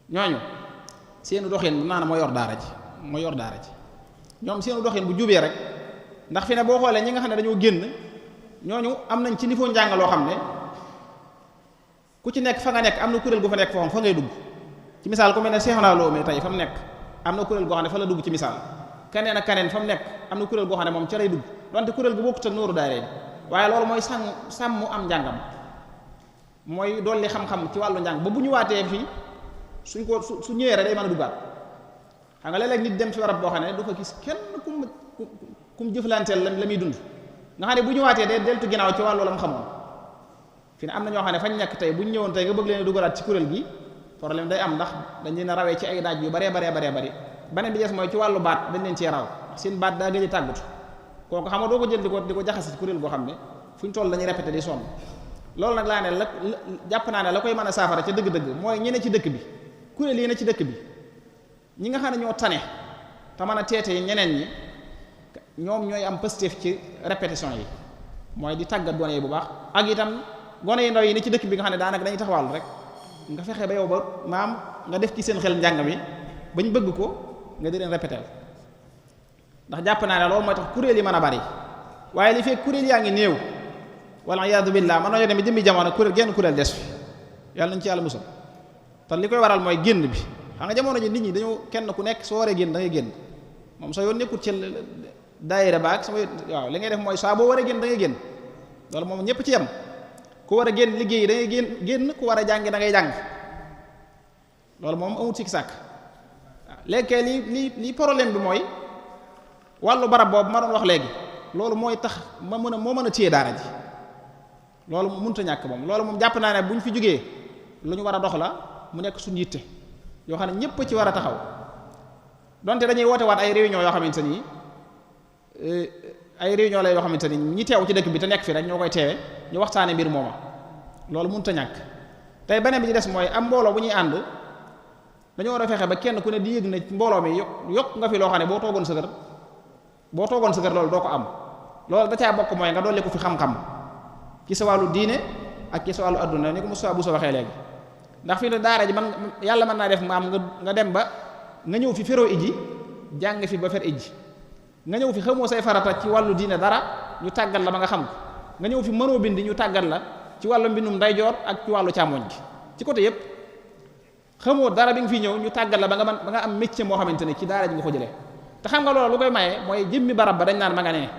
ñooñu seenu doxin maanaam moo yor daara ji moo yor daara ji ñoom seenu doxin bu jubee rek ndax fi ne boo xoolee ñi nga xam ne dañoo génn ñooñu am nañ ci niveau njàng loo xam ne ku ci nekk fa nga nekk am na kuréel gu fa nekk foofu fa ngay dugg ci misaal ku mel ne Cheikh Lo mi tey fa mu nekk am na kuréel goo xam ne fa la dugg ci misaal keneen ak keneen fa mu nekk am na kuréel goo xam ne moom ca lay dugg donte kuréel gu bokkut ak nooru daara waaye loolu mooy sàmm mu am njàngam mooy dolli xam-xam ci wàllu njàng ba bu ñu waatee fii suñ ko su ñëwee rek day mën a duggaat xam nga léeg-léeg nit dem ci warab boo xam ne du fa gis kenn kum jëflanteel la muy dund nga xam ne bu ñu waatee day deltu ginnaaw ci wàllu la mu xamoon fi ne am na ñoo xam ne fañ nekk tey bu ñu ñëwoon tey nga bëgg leen dugalaat ci kuréel gi problème day am ndax dañ leen a rawee ci ay daaj yu baree beneen bi des mooy ci wàllu baat dañ leen cee raw seen baat daa gën a tàggatu kooku xam nga doo ko jël di ko jaxase ci kuréel goo xam ne fu ñu toll dañuy répété di sonn loolu nag laa ne la jàpp naa ne la koy mën a saafara ca dëgg-dëgg mooy ñi ne ci dëkk bi kuréel yi ne ci dëkk bi ñi nga xam ne ñoo tane te mën a teete ñeneen ñi ñoom ñooy am positif ci répétition yi mooy di tàggat gone yi bu baax ak itam gone yi ndaw yi ne ci dëkk bi nga xam ne daanaka dañuy taxawal rek nga fexe ba yow ba maam nga def ci seen xel njàng mi bañ bëgg ko nga di leen répéter ndax jàpp naa ne loolu mooy tax kuréel yi mën a bari waaye li fekk kuréel yaa ngi néew wala iyaadu billah mën nañoo dem jëmmi jamono kuréel genn kuréel des fi yàlla nañ ci yàlla musal te li koy waral mooy génn bi xam nga jamono ji nit ñi dañoo kenn ku nekk soo waree génn da ngay génn moom soo yoon nekkul ci daayira baag sama waaw li ngay def mooy saa boo waree génn da ngay génn loolu moom ñëpp ci yem ku war a génn liggéey da ngay génn ku war a jàngi da ngay jàng loolu moom amut sikki sàkk waaw léegi li problème bi mooy wàllu barab boobu ma doon wax léegi loolu mooy tax moo mën a téye daara ji loolu mënut a ñàkk moom loolu moom jàpp naa ne bu ñu fi jógee lu ñu war a dox la mu nekk suñu yitte yoo xam ne ñëpp ci war a taxaw donte dañuy woote waat ay réunion yoo xamante ni ay réunion la yoo xamante ni ñi teew ci dëkk bi te nekk fi rek ñoo koy teewe ñu waxtaane mbir mooma loolu mënut a ñàkk tey beneen bi ci des mooy am mbooloo bu ñuy ànd dañoo war a fexe ba kenn ku ne di yëg na mbooloo mi yokk nga fi loo xam ne boo toogoon sa kër loolu doo ko am loolu da caa bokk mooy nga dolli ko fi xam-xam ci sa wàllu diine ak ci sa wàllu adduna ni ko Moussa bu sa waxee léegi ndax fii ne daara ji man yàlla mën naa def maam nga dem ba nga ñëw fi feroo iji jàng fi ba fer iji nga ñëw fi xamoo say farata ci wàllu diine dara ñu tàggat la ba nga xam ko nga ñëw fi mënoo bind ñu tàggat la ci wàllu mbindum ndeyjoor ak ci wàllu càmmoñ gi ci côté yépp xamoo dara bi nga fi ñëw ñu tàggat la ba nga am métier moo xamante ne ci daara ji nga ko jëlee te xam nga loolu lu koy maye mooy jëmmi barab ba dañ naan ma nga nee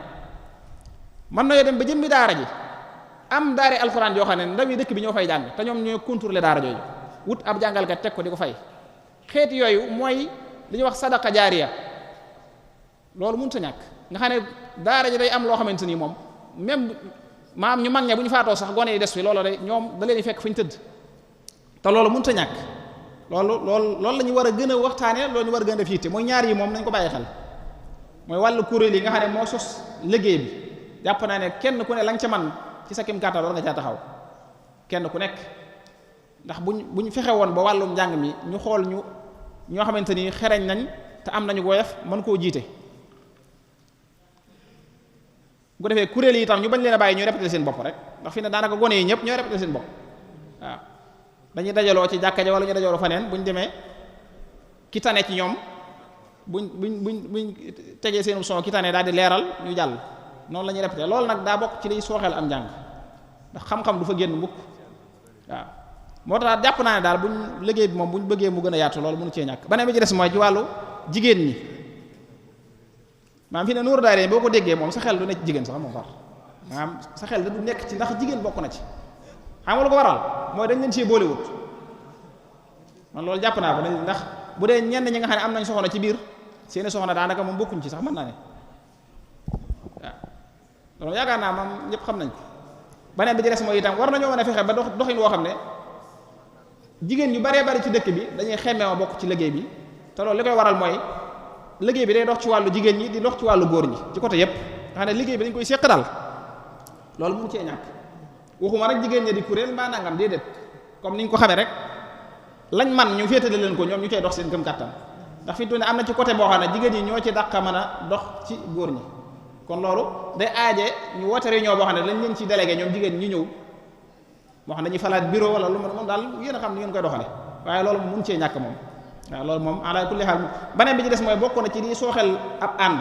mën na yoo dem ba jëmmi daara ji am daare alxuraan yoo xam ne ndaw yi dëkk bi ñoo fay jàng te ñoom ñooy contrôler daara jooju wut ab jàngalkat teg ko di ko fay xeeti yooyu mooy li ñuy wax sadaqa jaariya loolu mënut a ñàkk nga xam ne daara ji day am loo xamante ni moom même maam ñu mag ña bu ñu faatoo sax gone yi des fi loolu day ñoom da leen di fekk fu ñu tëdd te loolu mënut a ñàkk loolu la ñu war a gën a waxtaanee loolu ñu war a gën a def yitte mooy ñaar yi moom nañ ko bàyyi xel mooy wàllu kuréel yi nga xam ne moo sos liggéey bi jàpp naa ne kenn ku ne la nga ca man ci sa kim kàttan war nga caa taxaw kenn ku nekk ndax buñ fexe woon ba wàllum njàng mi ñu xool ñoo xamante ni xereñ nañ te am nañu woyof mën koo jiite bu ko defee kuréel yi itam ñu bañ leen a bàyyi ñooy répété seen bopp rek ndax fi ne daanaka gone yi ñëpp ñooy répété seen bopp waaw dañuy dajaloo ci jàkka ja wala ñu dajaloo faneen buñ demee ki tane ci ñoom buñ tegee seen son ki tane daal di leeral ñu jàll noonu la ñuy répété loolu nag daa bokk ci liy sooxeel am njàng ndax xam-xam du fa génn mukk waaw moo tax jàpp naa ne daal buñ liggéey bi moom buñ bëggee mu gën a yaatu loolu mënu cee ñàkk beneen bi ci des mooy ci wàllu jigéen ñi maanaam fi ne nuuru daayira boo ko déggee moom sa xel du nekk ci jigéen sax moom far maanaam sa xel da du nekk ci ndax jigéen bokk na ci xam nga lu ko waral mooy dañ leen ci boolewut man loolu jàpp naa ko ndax bu dee ñenn ñi nga xam ne am nañ soxna ci biir seeni soxna daanaka moom bokkuñ ci sax mën naa ne waaw loolu yaakaar naa moom ñëpp xam nañ ko beneen bi ci des mooy itam war nañoo mën a fexe ba doxin woo xam ne jigéen ñu baree bari ci dëkk bi dañuy xemmee ma bokk ci liggéey bi te loolu li koy waral mooy liggéey bi day dox ci wàllu jigéen ñi di dox ci wàllu góor ñi ci côté yépp nga xam ne liggéey bi dañ koy seq daal loolu mu cee ñàkk waxuma nag jigéen ñi di kuréel mbaa nangam déedéet comme ni ñu ko xamee rek lañ man ñu féetale leen ko ñoom ñu koy dox seen këm kattan ndax fi mu ne am na ci côté boo xam ne jigéen ñi ñoo ci dàq mën a dox ci góor ñi kon loolu day aaje ñu woote réunion boo xam ne lañ leen ci délégué ñoom jigéen ñi ñëw moo xam ne dañuy falaat bureau wala lu moom daal yéen a xam ni ngeen koy doxale waaye loolu moom mun cee ñàkk moom waaw loolu moom ala kulli xaal beneen bi ci des mooy bokk na ci di sooxel ab ànd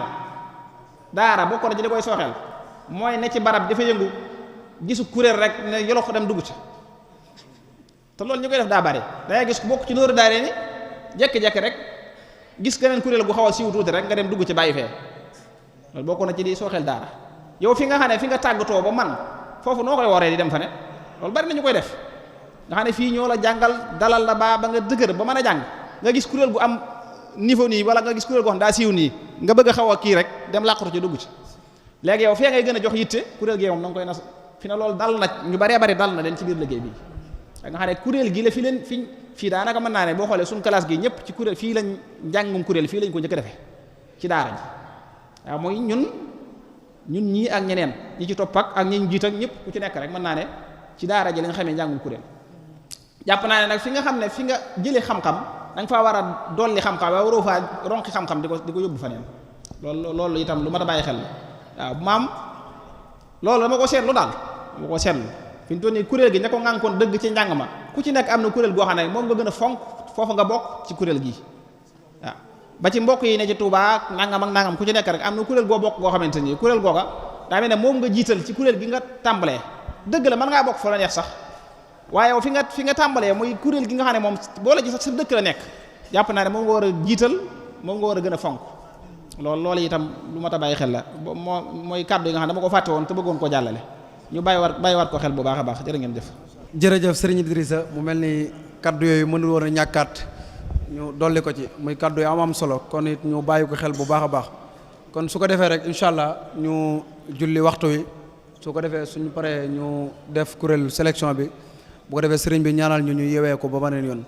daara bokk na ci di koy sooxel mooy ne ci barab dafa yëngu gisu kuréel rek ne yolo ko dem dugg ci te loolu ñu koy def daa bari dangay gis ku bokk ci nóoru daare ni jekki-jekki rek gis keneen kuréel gu xaw a siiw tuuti rek nga dem dugg ci bàyyi fee loolu bokk na ci di sooxel daara yow fi nga xam ne fi nga tàggatoo ba man foofu noo koy wooree di dem fa ne loolu bari na ñu koy def nga xam ne fii ñoo la jàngal dalal la ba nga dëgër ba mën a jàng nga gis kuréel gu am niveau nii wala nga gis kuréel goo xam daa siiw nii nga bëgg a xaw a kii rek dem làqatu ci dugg ci léegi yow fee ngay gën a jox yitte kuréel gi moom da nga koy nas fi na loolu dal na ñu baree bari dal na leen ci biir liggéey bi da nga xam ne kuréel gi la fi leen fii daanaka mën naa ne boo xoolee suñ classe gi ñëpp ci kuréel fii lañ njàngum kuréel fii lañ ko njëkk a defee ci daara ji waaw mooy ñun ñii ak ñeneen ñi ci topp ak ñi ñu jiit ak ñëpp ku ci nekk rek mën naa ne ci daara ji la nga xamee njàngum kuréel jàpp naa ne nag fi nga xam ne fi nga jëlee xam-xam da nga faa war a dolli xam-xam waaye waroo faa ronqi xam-xam di ko yóbbu faneen loolu itam lu mat a bàyyi xel la waaw maam loolu dama ko seetlu daal dama ko seetlu fi ñu toll nii kuréel gi ña ko ŋànkoon dëgg ci njàng ma ku ci nekk am na kuréel goo xam ne moom nga gën a fonk foofu nga bokk ci kuréel gi waaw ba ci mbokk yi ne ci Touba nangam ak nangam ku ci nekk rek am na kuréel goo bokk goo xamante ni kuréel googa daa mel ne moom nga jiital ci kuréel gi nga tàmbalee dëgg la mën ngaa bokk fa la neex sax waaye yow fi nga tàmbalee muy kuréel gi nga xam ne moom boole ci sax sa dëkk la nekk jàpp naa ne moom nga war a jiital moom nga war a gën a fonk loolu itam lu mat a bàyyi xel la mooy kàddu yi nga xam ne dama ko fàtte woon te bëggoon ko jàllale ñu bàyyiwaat ko xel bu baax a baax jërë ngeen jëf. jërëjëf Serigne Idrissa mu mel ni kaddu yooyu mënul woon a ñàkkaat ñu dolli ko ci muy kaddu yu am solo kon it ñu bàyyi ko xel bu baax a baax kon su ko defee rek incha allah ñu julli waxtu wi su ko defee suñu paree ñu def kuréel sélection bi bu ko defee sëriñ bi ñaanal ñu yewee ko ba beneen yoon.